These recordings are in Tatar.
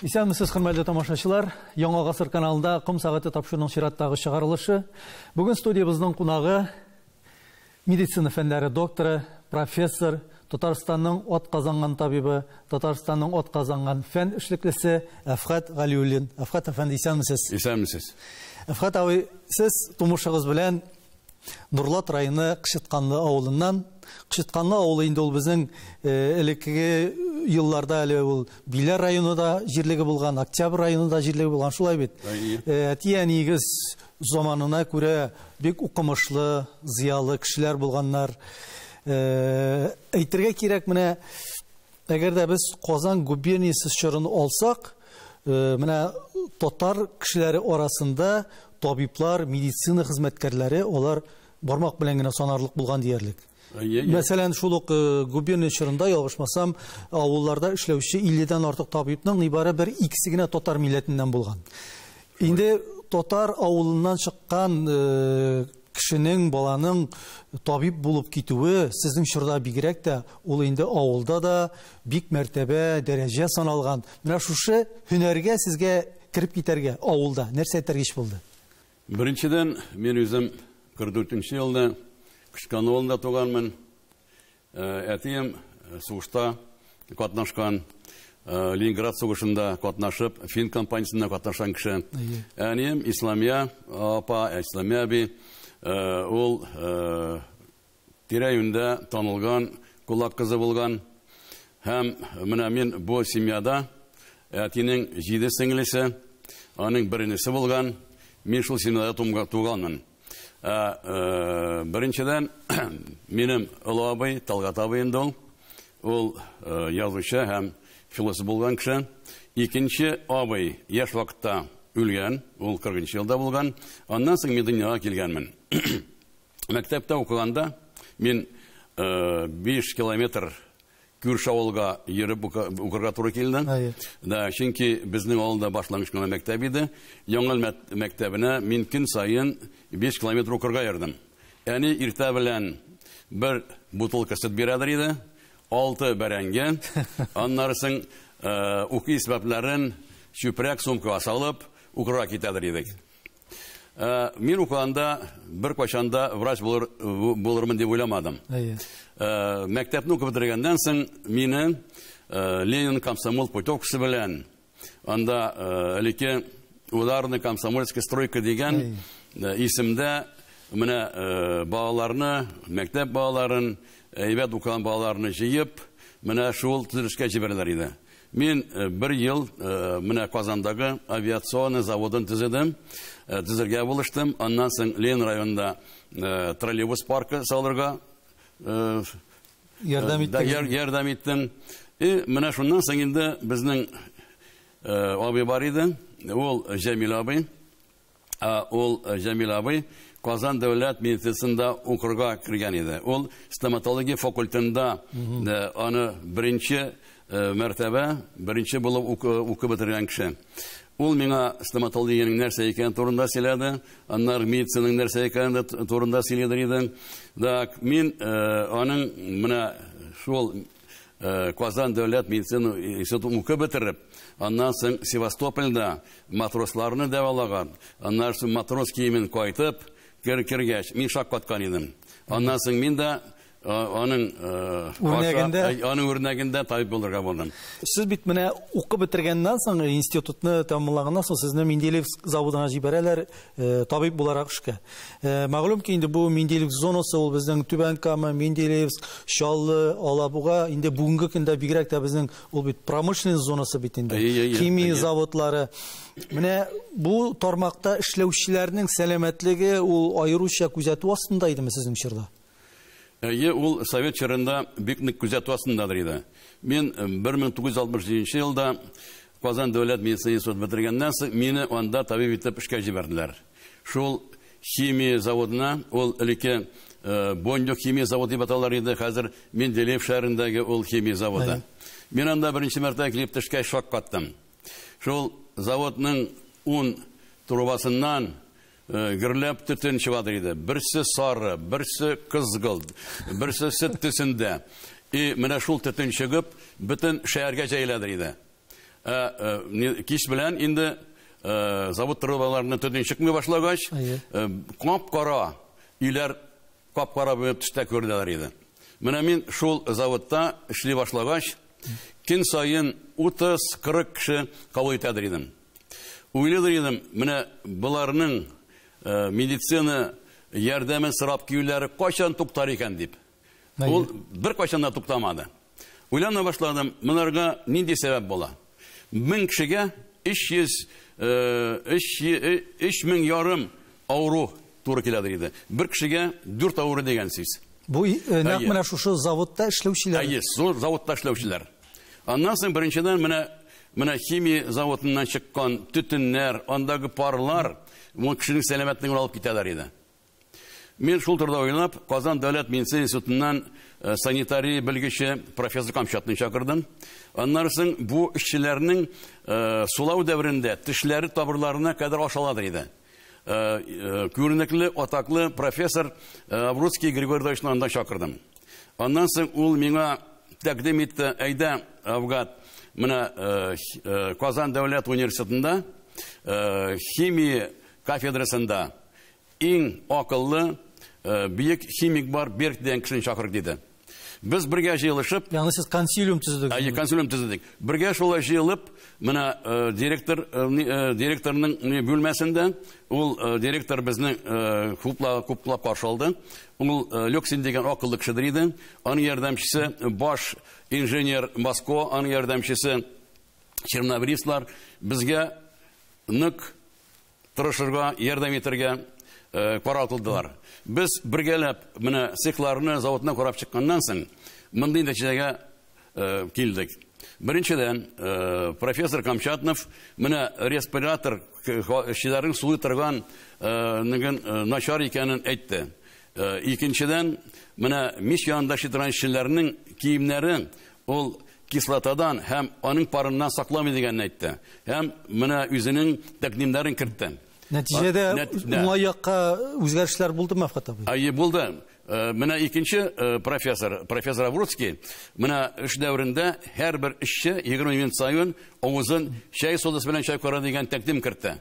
Исәнмесез, хөрмәтле тамашачылар. Яңа гасыр каналында Ком сәгате тапшыруның чираттагы чыгарылышы. Бүген студиябезнең кунагы медицина фәннәре докторы, профессор, Татарстанның ат казанган табибы, Татарстанның ат казанган фән эшлеклесе Әфхәт Галиуллин. Әфхәт әфәнде, исәнмесез. Исәнмесез. Әфхәт абый, сез тумышыгыз белән Нурлат районы Кычытканлы авылыннан. Кычытканлы авылы инде ул безнең элеккеге елларда әле ул Биләр районы да җирлеге булган, Октябрь районы да җирлеге булган, шулай бит. Әти-әниегез заманына күрә бик укымышлы, зыялы кешеләр булганнар. Әйтергә кирәк, менә әгәр дә без Казан губерниясе чорын алсак, менә татар кешеләре арасында табиблар, медицина хезмәткәрләре, алар бармак белән генә санарлык булган диярлек. Мәсәлән, шул ук губерния чорында, ялгышмасам, авылларда эшләүче 50-дән артык табибның нибары бер икесе генә татар милләтеннән булган. Инде татар авылыннан чыккан кешенең, баланың табиб булып китүе сезнең чорда бигрәк тә, ул инде авылда да бик мәртәбә, дәрәҗә саналган. Менә шушы һөнәргә сезгә кереп китәргә авылда нәрсә этәргеч булды? Беренчедән, мин үзем 44 елда Кычкан авылында туганмын. Әтием сугышта катнашкан, Ленинград сугышында катнашып, фин компаниясендә катнашкан кеше. Әнием Исламия апа, Исламия әби, ул тирә-юньдә танылган кулак кызы булган. Һәм менә мин бу семьяда әтинең 7 сеңлесе, аның бер энесе булган. Мин шул семьяда туганмын. Беренчедән, минем олы абый, Талгат абый инде ул. Ул язучы һәм философ булган кеше. Икенче абый яшь вакытта үлгән, ул 40 елда булган. Аннан соң мин дөньяга килгәнмен. Мәктәптә укыганда мин 5 километр күрше авылга йөреп укырга туры килде. Да, чөнки безнең авылда башлангыч кына мәктәп иде. Яңа мәктәбенә мин көн саен 5 километр укырга йөрдем. Әни иртә белән бер бутылка сөт бирәдер иде, 6 бәрәңге, аннары соң уку әсбапларын чүпрәк сумкага салып укырга китәдер идек. Мин укыганда бер кайчанда врач булырмын дип уйламадым. Мәктәпне укып бетергәннән соң мине Ленин комсомол путевкасы белән анда элекке ударный комсомольская стройка дигән исемдә менә балаларны, мәктәп балаларын, әйбәт укыган балаларны җыеп, менә шул төзелешкә җибәрәләр иде. Мин бер ел менә Казандагы авиационный заводын төзедем, төзергә булыштым. Аннан соң Ленин районында троллейбус паркы салырга ярдәм иттем. Ярдәм иттем. И менә шуннан соң инде безнең абый бар иде, ул Җәмил абый. Ул Җәмил абый Казан дәүләт медицинасында укырга кергән иде. Ул стоматология факультетында аны беренче мәртәбә, беренче булып укып бетергән кеше. Ул миңа стоматологиянең нәрсә икәне турында сөйләде, аннары медицинаның нәрсә икәне турында сөйләде иде. Так, мин аның менә шул Казан дәүләт медицина институтын укып бетереп, аннан соң Севастопольдә матросларны дәвалаган, аннан соң матрос киемен кайтып, кергәч, мин шаккаткан идем. Аннан соң мин дә аның үрнәгендә табиб булырга булдым. Сез бит менә укып бетергәннән соң, институтны тәмамлаганнан соң сезне Менделеевск заводына җибәрәләр, табиб буларак эшкә. Мәгълүм ки, инде бу Менделеевск зонасы ул безнең Түбән Кама, Менделеевск, Чаллы, Алабуга, инде бүгенге көндә бигрәк тә безнең ул бит промышленность зонасы бит инде. Химия заводлары. Менә бу тармакта эшләүчеләрнең сәламәтлеге ул аеруча күзәтү астында идеме сезнең чорда? Әйе, ул совет чорында бик нык күзәтү астындадыр иде. Мин 1967 елда Казан дәүләт медицина институтын бетергәннән соң мине анда табиб итеп эшкә җибәрделәр. Шул химия заводына, ул элекке Бондюг химия заводы дип аталар иде, хәзер Менделеев шәһәрендәге ул химия заводы. Мин анда беренче мәртәбә килеп төшкәч шаккаттым. Шул заводның 10 трубасыннан гөрләп төтен чыгадыр иде. Берсе сары, берсе кызгылт, берсе сөт төсендә. И менә шул төтен чыгып, бөтен шәһәргә җәеләдер иде. Кич белән инде завод трубаларыннан төтен чыкмый башлагач, кап-кара өйләр кап-кара булып төстә күренәләр иде. Менә мин шул заводта эшли башлагач, көн саен 30-40 кеше кабул итәдер идем. Уйлыйдыр идем, менә боларның медицина ярдәмен сорап килүләре кайчан туктар икән дип. Ул бер кайчан да туктамады. Уйлана башладым, монарга нинди сәбәп була? 1000 кешегә 3500 авыру туры киләдер иде. Бер кешегә 4 авыру дигән сүз. Бу нәкъ менә шушы заводта эшләүчеләр. Әйе, заводта эшләүчеләр. Аннан соң беренчедән менә химия заводыннан чыккан төтеннәр, андагы парлар бу кешенең сәламәтлеген алып китәләр иде. Мин шул турыда уйлап, Казан дәүләт медицина институтыннан санитария белгече профессор Камчатны чакырдым. Аннан соң бу эшчеләрнең сулау дәверендә тешләре тамырларына кадәр ашаладыр иде. Күренекле, атаклы профессор Аврудский Григорий Давыдовичны андан чакырдым. Аннан соң ул миңа тәкъдим итте: "Әйдә, Авгат, менә Казан дәүләт университетында химия кафедрасында иң акыллы бөек химик бар, Берг дигән кешене чакырык", диде. Без бергә җыелышып, ягъни сез консилиум төзедегез. Әйе, консилиум төзедек. Бергә шулай җыелып, менә директорның бүлмәсендә ул директор безне хуплап каршы алды. Ул Лексин дигән акыллы кешедер иде. Аның ярдәмчесе баш инженер Москва, аның ярдәмчесе Чернобривцлар безгә нык тырышырга, ярдәм итәргә карар кылдылар. Без бергәләп менә цехларны, заводны карап чыкканнан соң мондый нәтиҗәгә килдек. Беренчедән, профессор Камчатнов менә респиратор эшчеләрнең сулый торган начар икәнен әйтте. Икенчедән, менә мич янында эшли торган эшчеләрнең киемнәрен ул кислотадан һәм аның парыннан сакламый дигәнне әйтте. Һәм менә үзенең тәкъдимнәрен кертте. Нәтиҗәдә уңай якка үзгәрешләр булдымы, Әфгать абый? Әйе, булды. Менә икенче профессор, профессор Аврудский, менә эш дәверендә һәрбер эшче 20 минут саен авызын чәй содасы белән чайкара дигән тәкъдим кертте.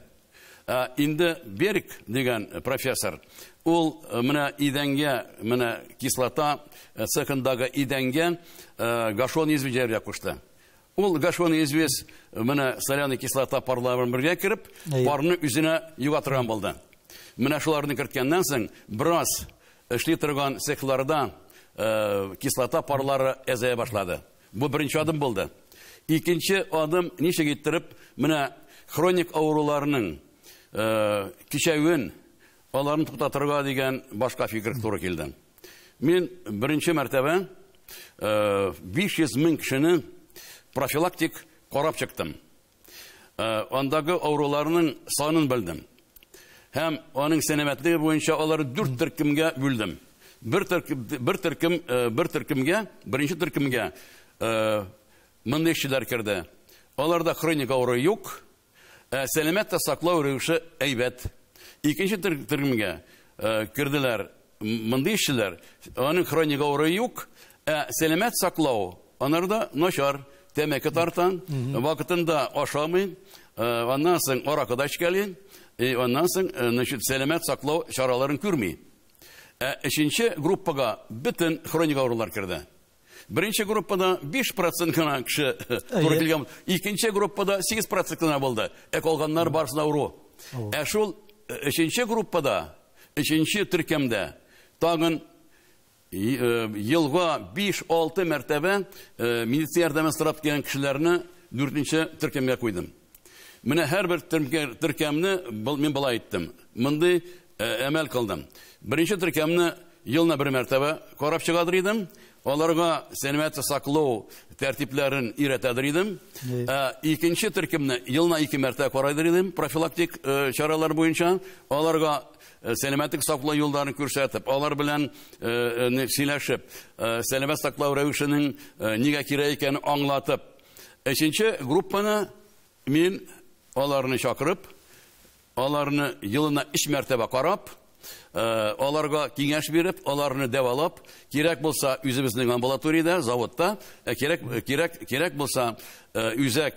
Инде Берг дигән профессор, ул менә идәнгә, менә кислота цехындагы идәнгә гашон известь җәяргә кушты. Ул гашон известь менә соляный кислота парларын бергә кереп, парны үзенә юга торган булды. Менә шуларны керткәннән соң, бераз эшли торган цехларда кислота парлары әзәя башлады. Бу беренче адым булды. Икенче адым ничек иттереп, менә хроник авыруларның кичәвен аларны туктатырга дигән башка фикер туры килде. Мин беренче мәртәбә 500 мең кешене профилактик карап чыктым. Андагы авыруларның санын белдем. Һәм аның сәламәтлеге буенча аларны 4 төркемгә бүлдем. Бер төркемгә, беренче төркемгә мондый кешеләр керде. Аларда хроник авыру юк, сәламәт тә саклау рәвеше әйбәт. Икенче төркемгә керделәр мондый кешеләр, аның хроник авыруы юк, сәламәт саклау анарда начар. Тәмәке тартан, вакытында ашамый, аннан соң аракы да эчкәли, аннан соң сәламәт саклау чараларын күрми. Өченче группага бөтен хроник авырулар керде. Беренче группада 5% гына кеше туры килгән, икенче группада 8% гына булды. Ә калганнар барысы да авыру. Ә шул өченче группада, өченче төркемдә тагын елга 5-6 мәртәбә медицина ярдәме сорап килгән кешеләрне 4нче төркемгә куйдым. Менә һәрбер төркемне мин болай әйттем. Мондый әмәл кылдым. Беренче төркемне елына бер мәртәбә карап чыгадыр идем. Аларга сәламәт саклау тәртипләрен өйрәтәдер идем. Икенче төркемне елына 2 мәртәбә карайдыр идем, профилактик чаралар буенча. Аларга сәламәтлек саклау юлларын күрсәтеп, алар белән сөйләшеп, сәламәт саклау рәвешенең нигә кирәк икәнен аңлатып. Өченче группаны мин аларны чакырып, аларны елына 3 мәртәбә карап, Аларга киңәш биреп, аларны дәвалап, кирәк булса үзебезнең амбулаториядә, заводта, кирәк булса үзәк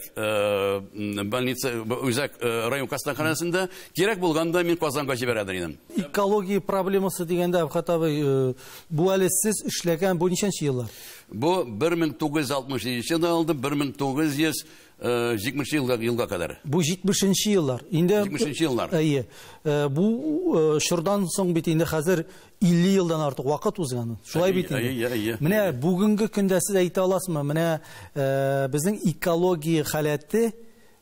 больница, үзәк район хастаханәсендә, кирәк булганда мин Казанга җибәрәдер идем. Экология проблемасы дигәндә, Әфгать абый, бу әле сез эшләгән бу ничәнче еллар? Бу 1967 елда алды, 1970 елга кадәр. Бу 70 еллар. Инде 70 еллар. Әйе. Бу чордан соң бит инде хәзер 50 елдан артык вакыт узган. Шулай бит инде. Менә бүгенге көндә сез әйтә аласызмы? Менә безнең экология халәте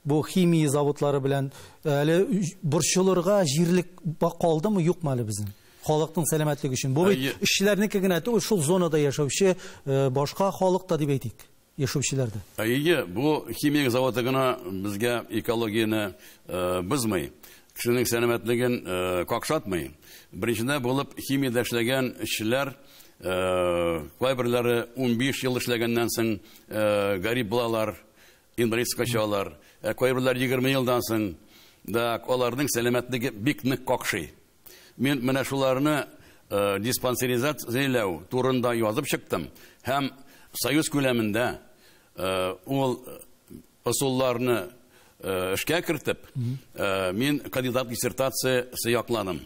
бу химия заводлары белән әле борчылырга җирлек калдымы, юкмы әле безнең? Халыкның сәламәтлеге өчен. Бу бит эшчеләрнеке генә түгел, шул зонада яшәүче башка халык та дип әйтик, яшәүчеләр дә. Әйе, бу химия заводы гына безгә экологияне бозмый, кешенең сәламәтлеген какшатмый. Беренчедән булып химиядә эшләгән эшчеләр, кайберләре 15 ел эшләгәннән соң гарип булалар, инвалидка чыгалар. Кайберләр 20 елдан соң да аларның сәламәтлеге бик нык какшый. Мин менә шуларны диспансеризацияләү турында язып чыктым һәм союз күләмендә ул ысулларны эшкә кертеп, мин кандидат диссертациясе якладым.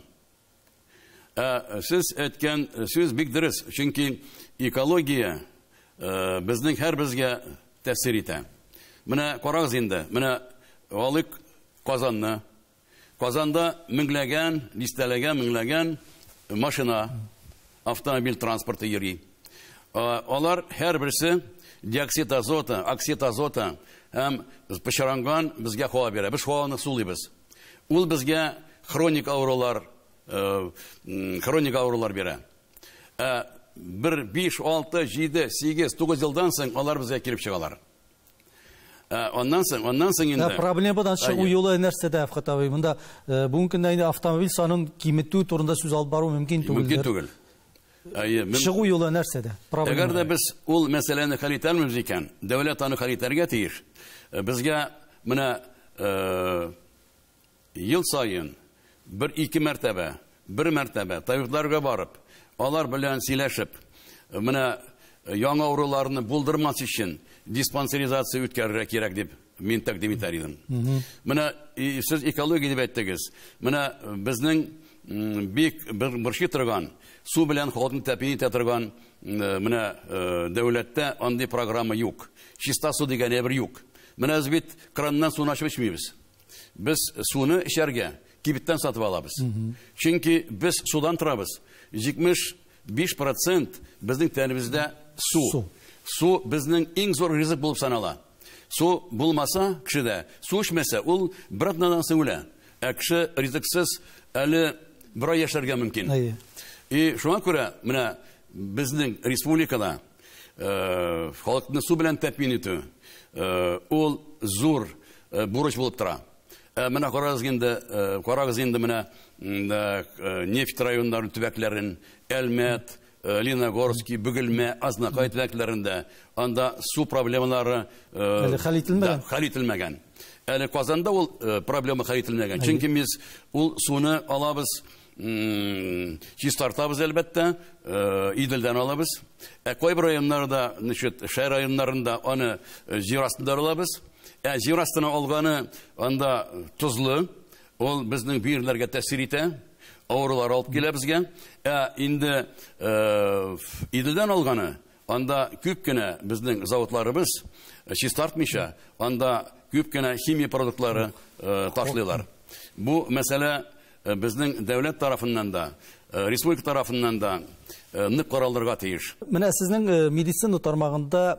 Сез әйткән сүз бик дөрес, чөнки экология безнең һәрберебезгә тәэсир итә. Менә карагыз инде, менә алыйк Казанны. Казанда меңләгән, дистәләгән, меңләгән машина, автомобиль транспорты йөри. Алар һәрберсе диоксид азота, оксид азота һәм пычранган безгә һава бирә. Без һаваны сулыйбыз. Ул безгә хроник авырулар бирә. 1, 5, 6, 7, 8, 9 елдан соң алар безгә килеп чыгалар. Аннан соң инде. Проблемадан чыгу юлы нәрсәдә, Әфгать абый? Монда бүгенге көндә инде автомобиль санын киметү турында сүз алып бару мөмкин түгел. Мөмкин түгел. Чыгу юлы нәрсәдә? Әгәр дә без ул мәсьәләне хәл итә алмыйбыз икән, дәүләт аны хәл итәргә тиеш. Безгә менә ел саен 1-2 мәртәбә, 1 мәртәбә табибларга барып, алар белән сөйләшеп, менә яңа авыруларны булдырмас өчен диспансеризация үткәрергә кирәк дип мин тәкъдим итәр идем. Менә сез экология дип әйттегез. Менә безнең бик борчый торган, су белән халыкны тәэмин итә торган менә дәүләттә андый программа юк. Чиста су дигән әйбер юк. Менә без бит краннан суны ачып эчмибез. Без суны эчәргә кибеттән сатып алабыз. Чөнки без судан торабыз. 75% безнең тәнебездә су. Су безнең иң зур ризык булып санала. Су булмаса кешедә, су эчмәсә, ул бер атнадан соң үлә. Ә кеше ризыксыз әле бер ай яшәргә мөмкин. И шуңа күрә менә безнең республикада халыкны су белән тәэмин итү ул зур бурыч булып тора. Менә карагыз инде менә нефть районнарын, төбәкләрен, Әлмәт, Леногорский, Бөгелмә, Азнакай төбәкләрендә анда су проблемалары әле хәл ителмәгән. Хәл ителмәгән. Әле Казанда ул проблема хәл ителмәгән. Чөнки без ул суны алабыз, чистартабыз әлбәттә, Иделдән алабыз. Ә кайбер районнарда, шәһәр районнарында аны җир астында алабыз. Ә җир астына алганы анда тозлы, ул безнең бөерләргә тәэсир итә, авырулар алып килә безгә. Ә инде Иделдән алганы, анда күп кенә безнең заводларыбыз чистартмыйча, анда күп кенә химия продуктлары ташлыйлар. Бу мәсьәлә безнең дәүләт тарафыннан да, республика тарафыннан да нык каралырга тиеш. Менә сезнең медицина тармагында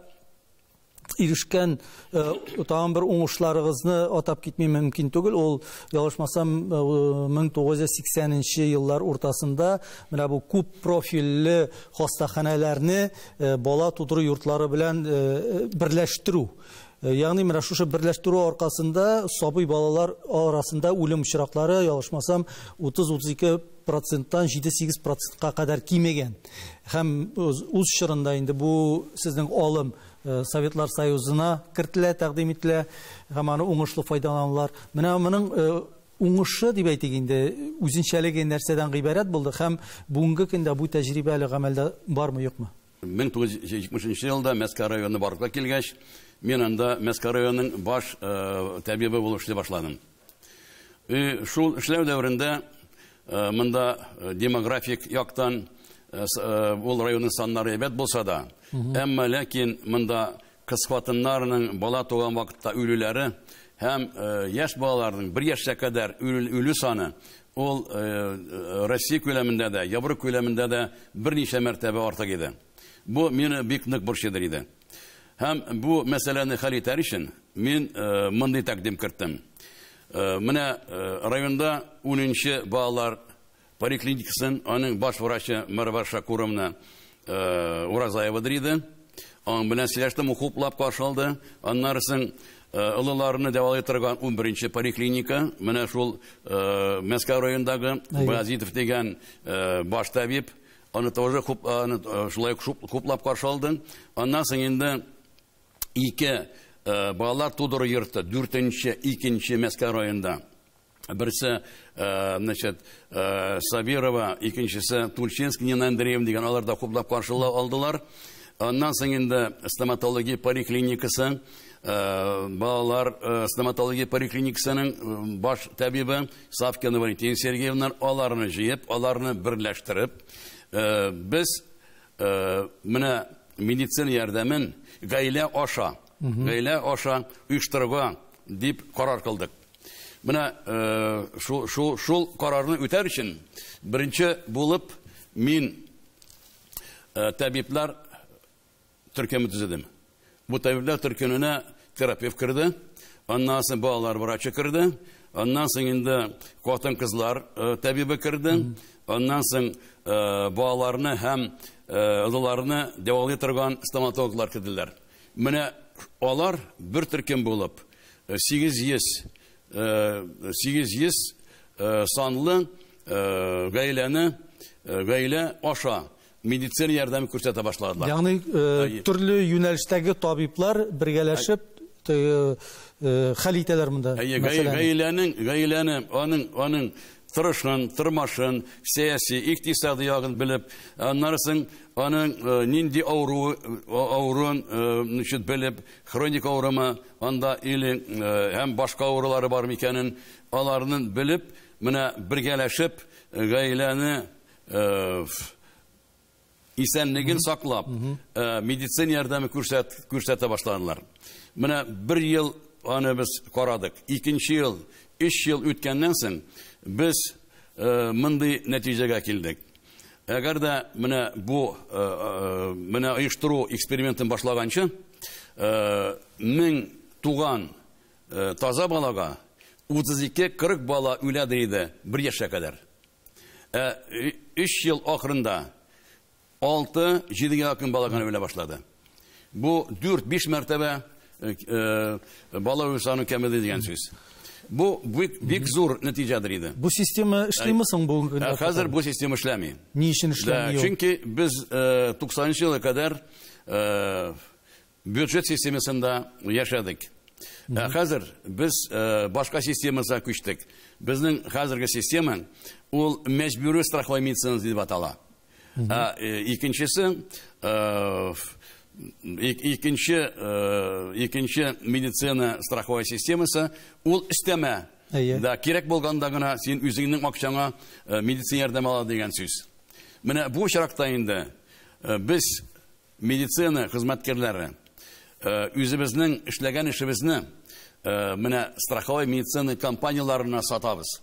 ирешкән тагын бер уңышларыгызны атап китми мөмкин түгел. Ул, ялгышмасам, 1980 еллар уртасында менә бу күп профильле хастаханәләрне бала тудыру йортлары белән берләштерү. Ягъни менә шушы берләштерү аркасында сабый балалар арасында үлем очраклары, ялгышмасам, 30-32%-тан 7-8%-ка кадәр кимегән. Һәм үз чорында инде бу сезнең алым Советлар Союзына кертелә, тәкъдим ителә һәм аны уңышлы файдаланалар. Менә моның Уңышы дип әйтик инде, үзенчәлеге нәрсәдән гыйбарәт булды һәм бүгенге көндә бу тәҗрибә әле гамәлдә бармы, юкмы? 1970 елда Мәскәү районы барлыкка килгәч, мин анда Мәскәү районының баш табибы булып эшли башладым. Шул эшләү дәверендә монда демографик яктан ул районның саннары әйбәт булса да, әмма ләкин монда кыз хатыннарның бала туган вакытта үлүләре һәм яшь балаларның бер яшькә кадәр үлү саны ул Россия күләмендә дә, Европа күләмендә дә берничә мәртәбә артык иде. Бу мине бик нык борчыдыр иде. Һәм бу мәсьәләне хәл итәр өчен мин мондый тәкъдим керттем. Менә районда 10нче балалар поликлиникасын аның баш врачы Марвар Шакуровна Уразаева иде. Аның белән сөйләштем, ул хуплап каршы алды. Аннары соң олыларны дәвалый торган 11нче поликлиника, менә шул Мәскәү районындагы Баязитов дигән баш табиб, аны тоже шулай хуплап каршы алды. Аннан соң инде ике балалар тудыру йорты, 4нче, 2нче Мәскәү районында. Берсе, значит, Сабирова, икенчесе Тульчинский Нина Андреевна дигән, алар да хуплап каршы алдылар. Аннан соң инде стоматология поликлиникасы, балалар стоматология поликлиникасының баш табибы Савкина Валентина Сергеевна, аларны җыеп, аларны берләштереп, без менә медицина ярдәмен гаилә аша оештырырга дип карар кылдык. Менә шул карарны үтәр өчен беренче булып мин табиблар төркеме төзедем. Бу табиблар төркеменә терапевт керде, аннан соң балалар врачы керде, аннан соң инде хатын-кызлар табибы керде, аннан соң балаларны һәм олыларны дәвалый торган стоматологлар керделәр. Менә алар бер төркем булып 800 санлы гаиләне, гаилә аша медицина ярдәме күрсәтә башладылар. Ягъни төрле юнәлештәге табиблар бергәләшеп хәл итәләр монда. Гаиләне, аның тырышын, тормышын, сәяси, икътисади ягын белеп, аннары соң аның нинди авыруын ничек белеп, хроник авырымы анда или һәм башка авырулары бар микәнен, аларны белеп, менә бергәләшеп гаиләне исәнлеген саклап, медицина ярдәме күрсәтә башладылар. Менә бер ел аны без карадык. Икенче ел, 3 ел үткәннән соң без мондый нәтиҗәгә килдек. Әгәр дә менә бу менә оештыру экспериментын башлаганчы, 1000 туган таза балага 32-40 бала үләдер иде бер яшькә кадәр. 3 ел ахырында 6-7 якын бала гына үлә башлады. Бу 4-5 мәртәбә бала үлү саны кәмеде дигән сүз. Бу бик зур нәтиҗәдер иде. Бу система эшлиме соң бүгенге көндә? Хәзер бу система эшләми. Ни өчен эшләми? Чөнки без 90 елга кадәр бюджет системасында яшәдек. Хәзер без башка системага күчтек. Безнең хәзерге система ул мәҗбүри страховой медицина дип атала. Икенчесе, икенче медицина страховой системасы ул өстәмә. Да, кирәк булганда гына син үзеңнең акчаңа медицина ярдәме ала дигән сүз. Менә бу очракта инде без медицина хезмәткәрләре үзебезнең эшләгән эшебезне менә страховой медицина компанияларына сатабыз.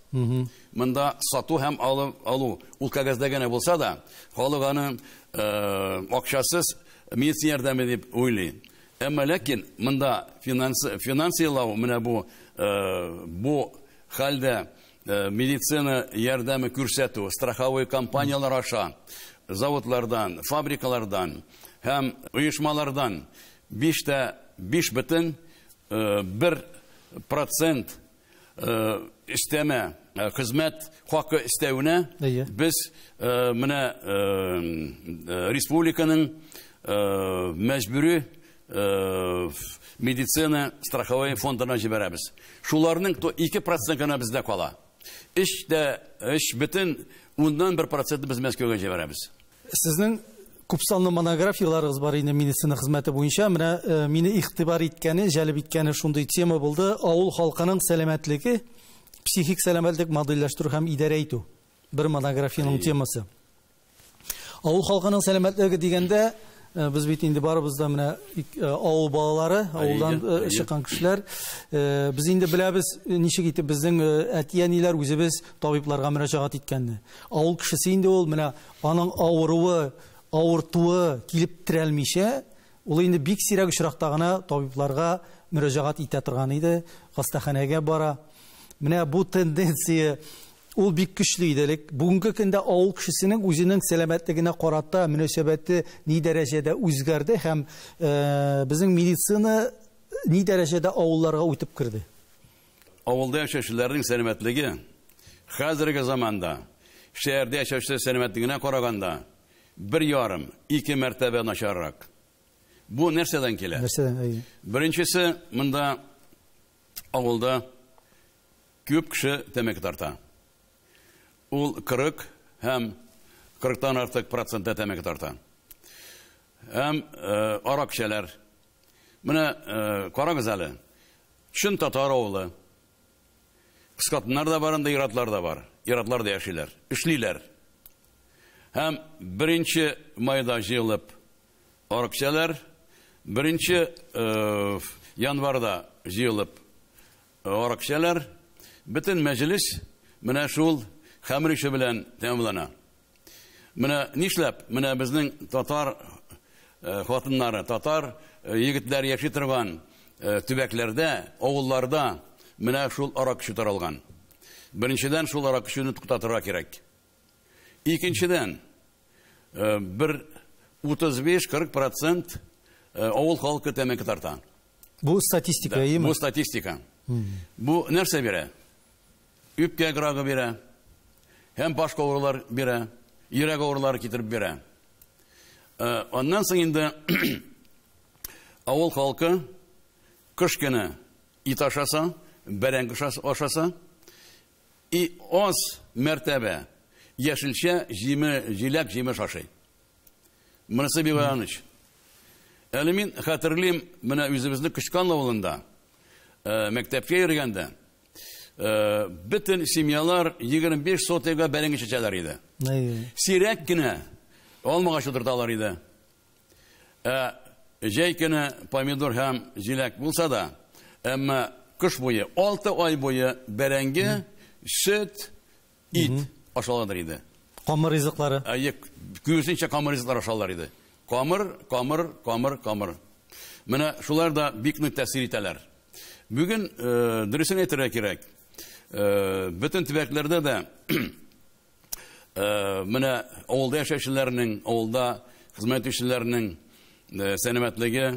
Монда сату һәм алу ул кәгазьдә генә булса да, халык аны акчасыз медицина ярдәме дип уйлый. Әмма ләкин монда финансиялау менә бу хәлдә медицина ярдәме күрсәтү страховой компаниялар аша заводлардан, фабрикалардан һәм оешмалардан 5,1% өстәмә хезмәт хакы өстәвенә без менә республиканың мәҗбүри медицина страховой фондына җибәрәбез. Шуларның 2% гына бездә кала. 3,1% без Мәскәүгә җибәрәбез. Сезнең күпсанлы монографияларыгыз бар инде медицина хезмәте буенча. Менә мине игътибар иткәне, җәлеп иткәне шундый тема булды. Авыл халкының сәламәтлеге, психик сәламәтлек модельләштерү һәм идарә итү. Бер монографиянең темасы. Авыл халкының сәламәтлеге дигәндә, без бит инде барыбыз да менә авыл балалары, авылдан чыккан кешеләр. Без инде беләбез, ничек итеп безнең әти-әниләр үзебез табибларга мөрәҗәгать иткәнне. Авыл кешесе инде ул менә аның авыруы, авыртуы килеп терәлмичә, ул инде бик сирәк очракта гына табибларга мөрәҗәгать итә торган иде, хастаханәгә бара. Менә бу тенденция ул бик көчле иде элек. Бүгенге көндә авыл кешесенең үзенең сәламәтлегенә карата мөнәсәбәте ни дәрәҗәдә үзгәрде һәм безнең медицина ни дәрәҗәдә авылларга үтеп керде? Авылда яшәүчеләрнең сәламәтлеге хәзерге заманда шәһәрдә яшәүчеләр сәламәтлегенә караганда 1,5-2 мәртәбә начаррак. Бу нәрсәдән килә? Нәрсәдән? Әйе. Беренчесе, монда авылда күп кеше тәмәке тарта. Ул 40 һәм 40-тан артык процентта тәмәке тарта. Һәм арак эчәләр. Менә карагыз әле. Чын татар авылы. Кыскартмалар да бар, анда ир-атлар да бар. Ир-атлар да яшиләр, эшлиләр. Һәм 1 майда җыелып арак эчәләр, 1 январда җыелып арак эчәләр. Бөтен мәҗлес менә шул хәмер эше белән тәмамлана. Менә нишләп? Менә безнең татар хатыннары, татар егетләр яши торган төбәкләрдә, авылларда менә шул арак эчү таралган. Беренчедән, шул арак эчүне туктатырга кирәк. Икенчедән, бер 35-40 процент авыл халкы тәмәке тарта. Бу статистика, Да, әйеме? Бу статистика. Бу нәрсә бирә? Үпкә рагы бирә, һәм башка авырулар бирә, йөрәк авырулары китереп бирә. Аннан соң инде авыл халкы кыш көне ит ашаса, бәрәңге ашаса, и аз мәртәбә яшелчә, җиләк җимеш ашый. Монысы бик аяныч. Әле мин хәтерлим, менә үзебезнең Кычкан авылында, мәктәпкә йөргәндә, бөтен семьялар 25 сотыйга бәрәңге чәчәләр иде. Сирәк кенә алмагач утырталар иде. Җәй көне помидор һәм җиләк булса да, әмма кыш буе, 6 ай буе бәрәңге, сөт, ит ашалалар иде. Камыр ризыклары. Әйе, күбесенчә камыр ризыклары ашалалар иде. Камыр, камыр, камыр, камыр. Менә шулар да бик нык тәэсир итәләр. Бүген, дөресен әйтергә кирәк, бөтен төбәкләрдә дә, менә авылда яшәүчеләрнең, авылда хезмәт итүчеләрнең, сәламәтлеге,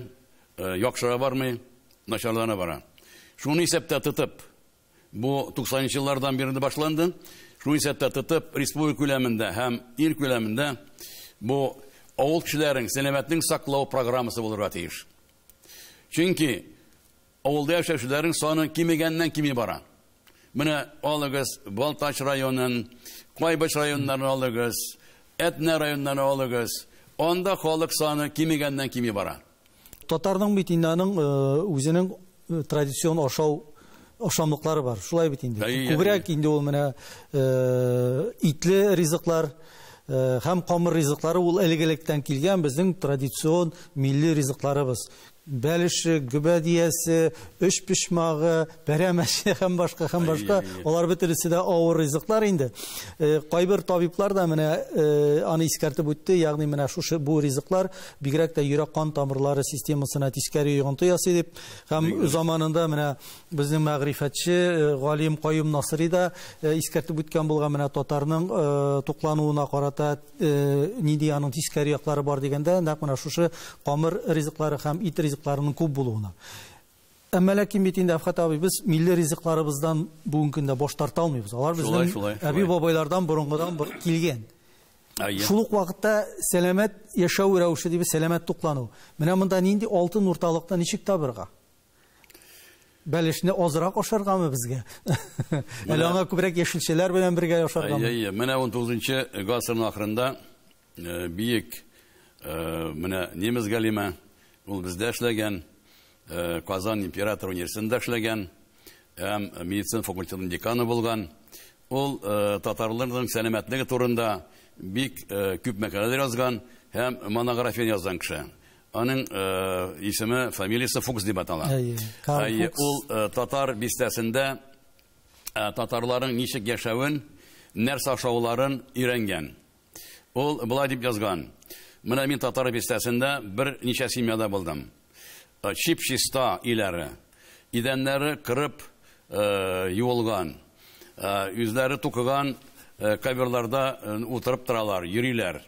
яхшыра бармый, начарлана бара. Шуны исәптә тотып, бу туксанынчы еллардан бирле башланды. Шуны исәптә тотып, республика күләмендә һәм ил күләмендә бу авыл кешеләренең сәламәтлеген саклау программасы булырга тиеш. Чөнки авылда яшәүчеләрнең саны кимегәннән кими бара. Менә алыгыз Балтач районын, Кайбыч районнарын алыгыз, Әтнә районнарын алыгыз. Анда халык саны кимегәннән кими бара. Татарның бит инде аның, үзенең, традицион ашау ашамлыклары бар. Шулай бит инде. Әйе, Күбрәк әйе. инде ул менә, итле ризыклар, һәм камыр ризыклары ул элек-электән килгән безнең традицион милли ризыкларыбыз. Бәлеше, гөбәдиясе, өч почмагы, пәрәмәче һәм башка, һәм башка. Әйе, әйе. Алар бөтенесе дә авыр ризыклар инде. Кайбер табиблар да менә, аны искәртеп үтте, ягъни менә шушы бу ризыклар бигрәк тә йөрәк-кан тамырлары системасына тискәре йогынты ясый дип. Һәм заманында менә безнең мәгърифәтче, галим Каюм Насыйри да, искәртеп үткән булган менә татарның, туклануына карата, нинди аның тискәре яклары бар дигәндә, нәкъ менә шушы камыр ризыклары һәм ит ризыкларының күп булуына. Әмма ләкин бит инде, Әфгать абый, без милли ризыкларыбыздан бүгенге көндә баш тарта алмыйбыз. Алар Шулай, безнең шулай, әби шулай. бабайлардан борынгыдан килгән. Әйе. Шул ук вакытта сәламәт яшәү рәвеше дип сәламәт туклану. Менә монда нинди алтын урталыкны ничек табырга? Бәлешне азрак ашаргамы безгә? Әле аңа күбрәк яшелчәләр белән бергә ашаргамы? Әйе, менә 19 гасырның ахырында бөек менә немец галиме, ул бездә эшләгән, Казан император университетында эшләгән һәм медицина факультетының деканы булган. Ул татарларның сәламәтлеге турында бик күп мәкаләләр язган һәм монография язган кеше. Аның исеме, фамилиясе Фукс дип атала. Әйе, ул татар бистәсендә татарларның ничек яшәвен, нәрсә ашауларын өйрәнгән. Ул болай дип язган: "Менә мин татар бистәсендә бер ничә семьяда булдым. Чип-чиста өйләре, идәннәре кырып юылган, үзләре тукыган коверларда утырып торалар, йөриләр.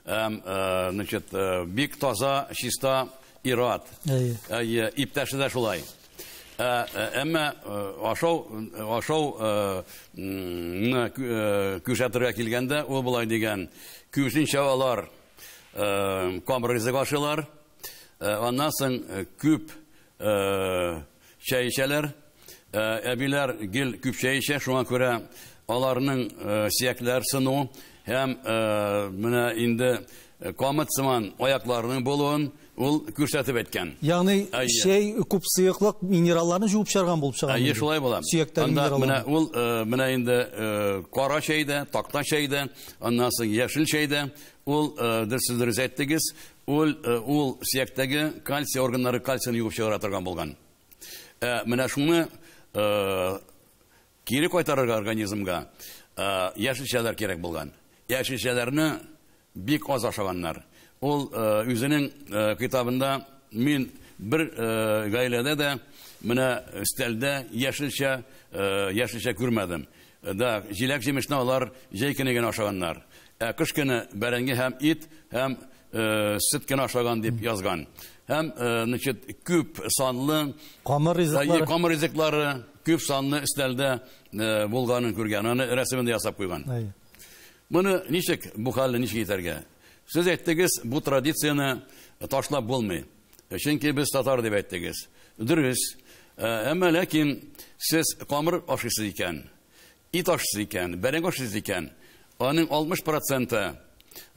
Значит, бик таза, чиста ир-ат. Иптәше дә шулай. Әмма ашау күрсәтергә килгәндә, ул болай дигән: күбесенчә алар камыр ризык ашыйлар, аннан соң күп чәй эчәләр, әбиләр гел күп чәй эчә, шуңа күрә аларның сөякләр сыну һәм менә инде камыт сыман аякларының булуын ул күрсәтеп әйткән. Ягъни чәй күп сыеклык минералларны җуып чыгарган булып чыга. Әйе, шулай була. Сөяктәге минераллар. Менә ул менә инде кара чәй дә, такта чәй дә, аннан соң яшел чәй дә, ул дөрес дөрес әйттегез, ул сөяктәге кальций органнары кальцийны юып чыгара торган булган. Менә шуны кире кайтарырга организмга яшелчәләр кирәк булган. Яшелчәләрне бик аз ашаганнар. Ул үзенең китабында мин бер гаиләдә дә менә өстәлдә яшелчә күрмәдем. Да, җиләк-җимешне алар җәй көне генә ашаганнар. Ә кыш көне бәрәңге һәм ит һәм сөт кенә ашаган дип язган. Һәм значит, күп санлы камыр ризыклары, камыр ризыклары күп санлы өстәлдә булганын күргән. Аны рәсемен дә ясап куйган. Моны ничек, бу хәлне ничек итәргә? Сез әйттегез, бу традицияне ташлап булмый. Чөнки без татар дип әйттегез. Дөрес. Әмма ләкин сез камыр ашыйсыз икән, ит ашыйсыз икән, бәрәңге ашыйсыз икән, аның 60%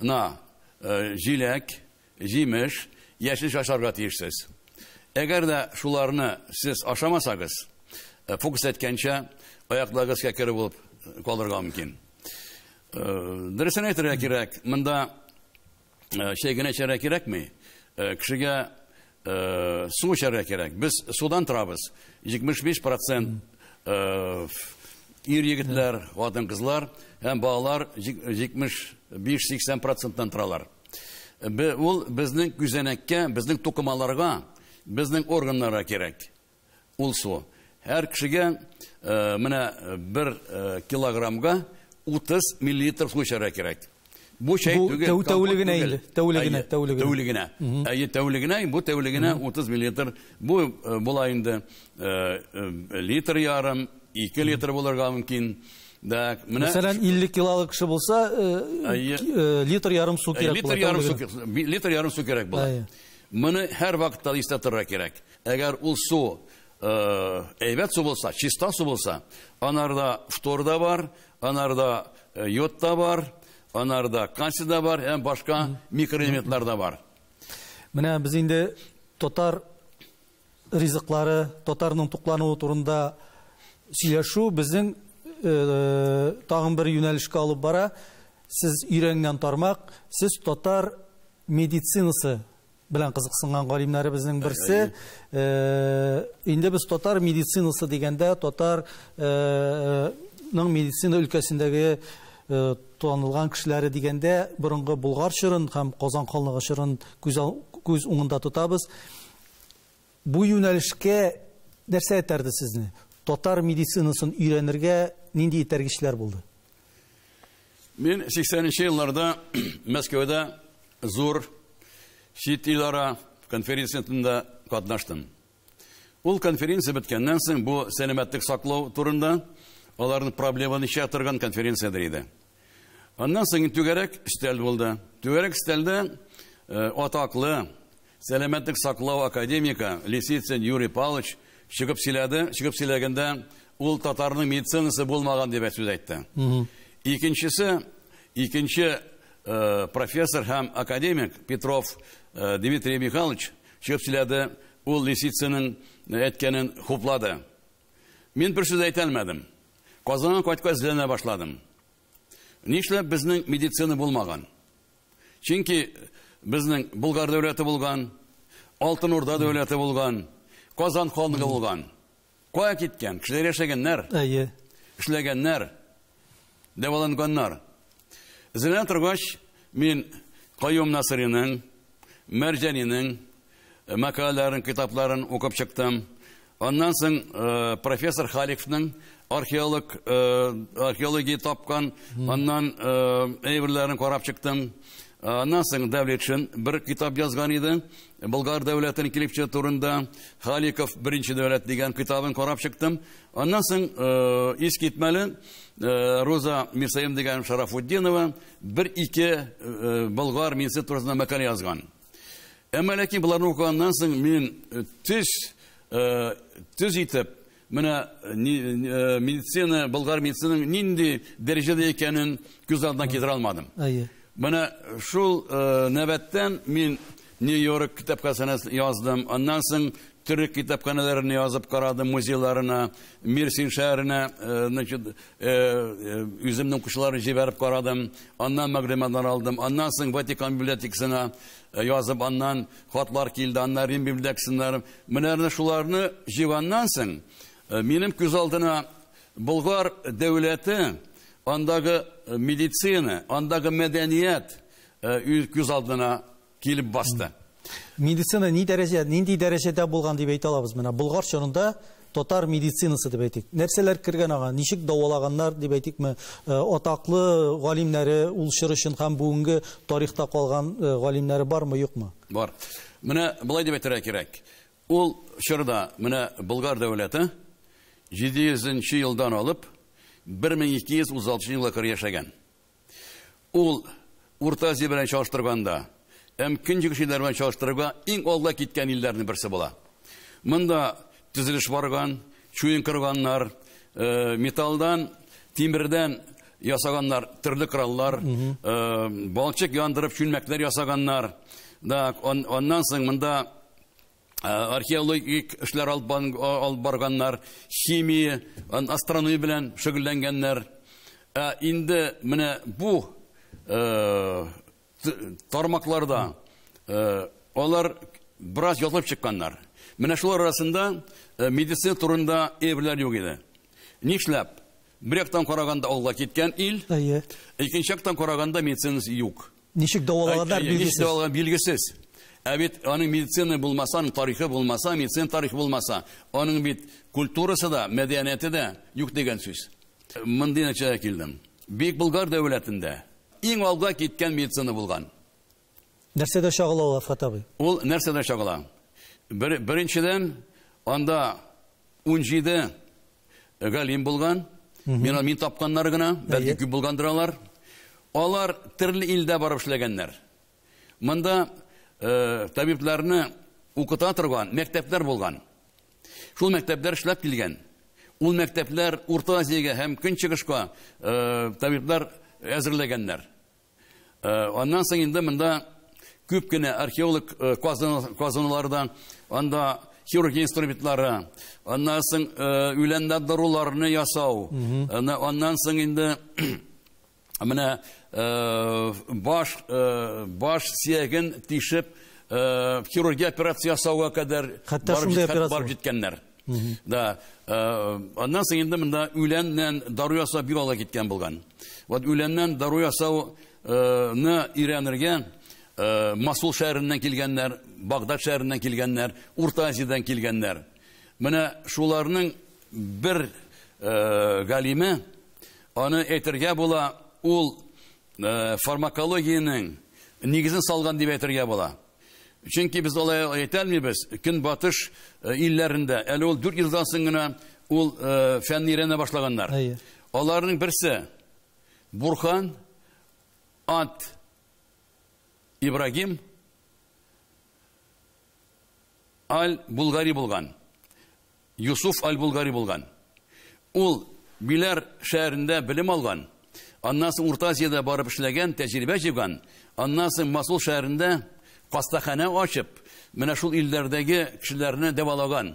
на җиләк, җимеш, яшелчә ашарга тиешсез. Әгәр дә шуларны сез ашамасагыз, Фукс әйткәнчә, аякларыгыз кәкре булып калырга мөмкин. Дөресен әйтергә кирәк, монда чәй генә эчәргә кирәкми. Кешегә су эчәргә кирәк. Без судан торабыз. 75% ир егетләр, хатын-кызлар һәм балалар 75-80%-тан торалар. Ул безнең күзәнәккә, безнең тукымаларга, безнең органнарга кирәк. Ул су. Һәр кешегә менә 1 килограммга 30 миллилитр су эчәргә кирәк. Бу чәй түгел, тәүлегенә инде, тәүлегенә, тәүлегенә. Тәүлегенә. Әйе, тәүлегенә, бу тәүлегенә 30 миллилитр. Бу була инде литр ярым, 2 литр булырга мөмкин. Да, менә мәсәлән, 50 килолык кеше булса, литр ярым су кирәк була. Литр ярым су кирәк була. Моны һәр вакытта истә торырга кирәк. Әгәр ул су әйбәт су булса, чиста су булса, анарда фтор да бар, анарда йод та бар, анарда кальций да бар, һәм башка микроэлементлар да бар. Менә без инде татар ризыклары, татарның туклануы турында сөйләшү безнең тагын бер юнәлешкә алып бара. Сез өйрәнгән тармак, сез татар медицинасы белән кызыксынган галимнәребезнең берсе. Инде без татар медицинасы дигәндә татарның медицина өлкәсендәге танылган кешеләре дигәндә борынгы Болгар чорын һәм Казан ханлыгы чорын күз уңында тотабыз. Бу юнәлешкә нәрсә этәрде сезне? Татар медицинасын өйрәнергә нинди этәргечләр булды? Мин 80-нче елларда Мәскәүдә зур чит ил-ара конференциясендә катнаштым. Ул конференция беткәннән соң бу сәламәтлек саклау турында аларның проблеманы чишә торган конференциядер иде. Аннан соң түгәрәк өстәл булды. Түгәрәк өстәлдә атаклы сәламәтлек саклау академика Лисицын Юрий Павлович чыгып сөйләде. Чыгып сөйләгәндә ул татарның медицинасы булмаган дип сүз әйтте. Икенчесе, икенче профессор һәм академик Петров Дмитрий Михайлович чыгып сөйләде, ул Лисицинның әйткәнен хуплады. Мин бер сүз әйтә алмадым. Казанга кайткач эзләнә башладым. Нишләп безнең медицина булмаган? Чөнки безнең Болгар дәүләте булган, Алтын Урда дәүләте булган, Казан ханлыгы булган. Кая киткән? Кешеләр яшәгәннәр. Әйе. Эшләгәннәр, дәваланганнар. Эзләнә торгач, мин Каюм Насыриның, Мәрҗанинең мәкаләләрен, китапларын укып чыктым. Аннан соң профессор Халиковның археолог, археология тапкан, аннан әйберләрен карап чыктым. Аннан соң Дәүләтшин бер китап язган иде. Болгар дәүләтенең килеп чыгу турында Халиков беренче дәүләт дигән китабын карап чыктым. Аннан соң искитмәле Роза Мирсаим дигән Шарафутдинова бер-ике болгар медицина турысында мәкалә язган. Әмма ләкин боларны укыганнан соң мин төз итеп менә медицина, болгар медицинаның нинди дәрәҗәдә икәнен күз алдына китерә алмадым. Әйе. Менә шул нәбәттән мин Нью-Йорк китапханәсенә яздым, аннан соң төрек китапханәләренә язып карадым, музейларына, Мирсин шәһәренә, значит, үземнең укучыларны җибәреп карадым, аннан мәгълүматлар алдым, аннан соң Ватикан библиотекасына язып, аннан хатлар килде, аннан Рим библиотекасына. Менә шуларны җыйганнан соң минем күз алдына Болгар дәүләте, андагы медицина, андагы мәдәният күз алдына килеп басты. Медицина ни дәрәҗә, нинди дәрәҗәдә булган дип әйтә алабыз менә. Болгар чорында татар медицинасы дип әйтик. Нәрсәләр кергән аңа, ничек дәвалаганнар дип әйтикме? Атаклы галимнәре ул чор өчен һәм бүгенге тарихта калган галимнәре бармы, юкмы? Бар. Менә болай дип әйтергә кирәк. Ул чорда менә Болгар дәүләте 700 елдан алып 1236 елга кадәр яшәгән. Ул Урта Азия белән чагыштырганда, һәм Көнчыгыш илләр белән чагыштырырга иң алда киткән илләрнең берсе була. Монда төзелеш барган, чуен кырганнар, металлдан, тимердән ясаганнар төрле кораллар, балчык яндырып чүлмәкләр ясаганнар. Да, аннан соң монда археологик эшләр алып барганнар, химия, астрономия белән шөгыльләнгәннәр. Ә инде менә бу тармакларда алар бераз ятылып чыкканнар. Менә шулар арасында медицина турында әйберләр юк иде. Нишләп? Бер яктан караганда алга киткән ил, икенче яктан караганда медицинасы юк. Ничек дәвалаганнар билгесез. Ничек дәвалаган билгесез. Ә бит аның медицина булмаса, аның тарихы булмаса, медицина тарихы булмаса, аның бит культурасы да, мәдәнияте дә юк дигән сүз. Мондый нәтиҗәгә килдем. Бөек Болгар дәүләтендә иң алга киткән медицина булган. Нәрсәдә чагыла ул, Әфгать абый? Ул нәрсәдә чагыла? Беренчедән, анда 17 галим булган. Мин тапканнар гына, бәлки күп булгандыр алар. Алар төрле илдә барып эшләгәннәр. Монда табибларны укыта торган мәктәпләр булган. Шул мәктәпләр эшләп килгән. Ул мәктәпләр Урта Азиягә һәм Көнчыгышка табиблар әзерләгәннәр. Аннан соң инде монда күп кенә археолог казынуларда, анда хирургия инструментлары, аннан соң үләннәр даруларны ясау, аннан соң инде менә баш сөяген тишеп хирургия операция ясауга кадәр барып җиткәннәр. Да, аннан соң инде монда үләннән дару ясау бик алга киткән булган. Вот үләннән дару ясауны өйрәнергә Масул шәһәреннән килгәннәр, Багдад шәһәреннән килгәннәр, Урта Азиядән килгәннәр. Менә шуларның бер галиме, аны әйтергә була, ул фармакологиянең нигезен салган дип әйтергә була. Чөнки без алай әйтә алмыйбыз, Көнбатыш илләрендә әле ул 4 елдан соң гына ул фәнне өйрәнә башлаганнар. Аларның берсе Бурхан Ат Ибрагим Аль-Булгари булган. Юсуф Аль-Булгари булган. Ул Биләр шәһәрендә белем алган, аннан соң Урта Азиядә барып эшләгән, тәҗрибә җыйган, аннан соң Масул шәһәрендә хастаханә ачып, менә шул илләрдәге кешеләрне дәвалаган.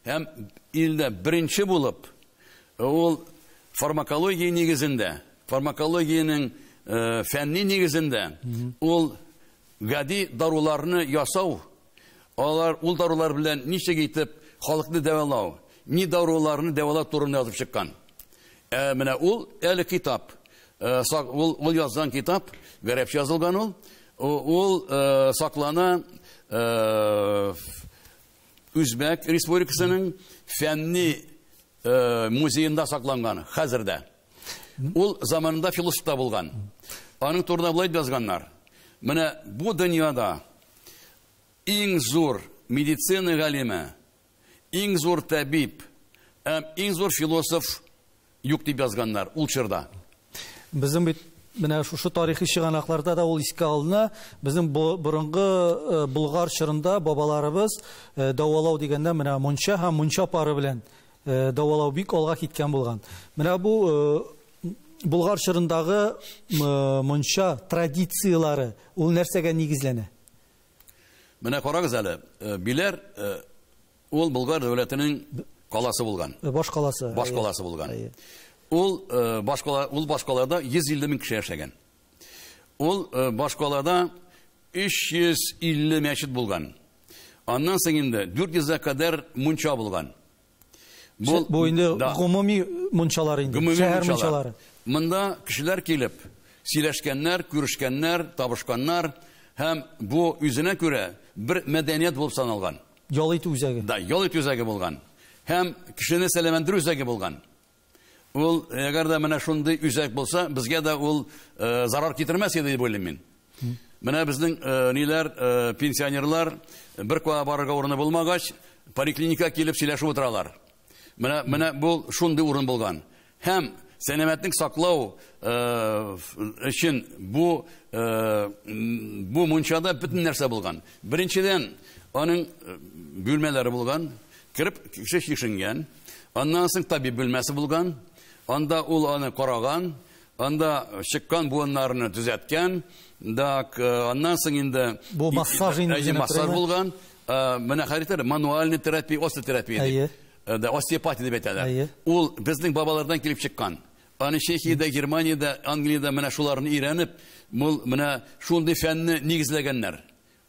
Һәм илдә беренче булып ул фармакология нигезендә, фармакологиянең фәнни нигезендә ул гади даруларны ясау, алар ул дарулар белән ничек итеп халыкны дәвалау, ни даруларны дәвалау турында язып чыккан. Менә ул әле китап, ул язган китап, гарәпчә язылган ул, ул саклана Үзбәк Республикасының фәнни музеенда сакланган хәзер дә. Ул заманында философ та булган. Аның турында болай дип язганнар. Менә бу дөньяда иң зур медицина галиме, иң зур табиб һәм иң зур философ юк дип язганнар ул чорда. Безнең бит менә шушы тарихи чыганакларда да ул искә алына. Безнең борынгы Болгар чорында бабаларыбыз дәвалау дигәндә менә мунча һәм мунча пары белән дәвалау бик алга киткән булган. Менә бу Болгар чорындагы мунча традицияләре ул нәрсәгә нигезләнә? Менә карагыз әле, Биләр ул Болгар дәүләтенең каласы булган. Баш каласы. Баш каласы булган. Ул башкалада 150 мең кеше яшәгән. Ул башкалада 350 мәчет булган. Аннан соң инде 400-гә кадәр мунча булган. Бу инде гомуми мунчалар инде, шәһәр мунчалары. Монда кешеләр килеп сөйләшкәннәр, күрешкәннәр, табышканнар һәм бу үзенә күрә бер мәдәният булып саналган. Ял итү үзәге. Да, ял итү үзәге булган. Һәм кешене сәламәтләндерү үзәге булган. Ул әгәр дә менә шундый үзәк булса, безгә дә ул зарар китермәс иде дип уйлыйм мин. Менә безнең ниләр, пенсионерлар бер кая барырга урыны булмагач, поликлиникага килеп сөйләшеп утыралар. Менә бу шундый урын булган. Һәм сәламәтлек саклау өчен бу мунчада бөтен нәрсә булган. Беренчедән, аның бүлмәләре булган, кереп кеше чишенгән. Аннан соң табиб бүлмәсе булган. Анда ул аны караган, анда чыккан буыннарны төзәткән. Так, аннан соң инде бу массаж инде массаж булган. Менә хәрәкәтләр, мануальный терапия, остеотерапия дип. Да, остеопатия дип әйтәләр. Ул безнең бабалардан килеп чыккан. Аны Чехиядә, Германиядә, Англиядә менә шуларны өйрәнеп, менә шундый фәнне нигезләгәннәр.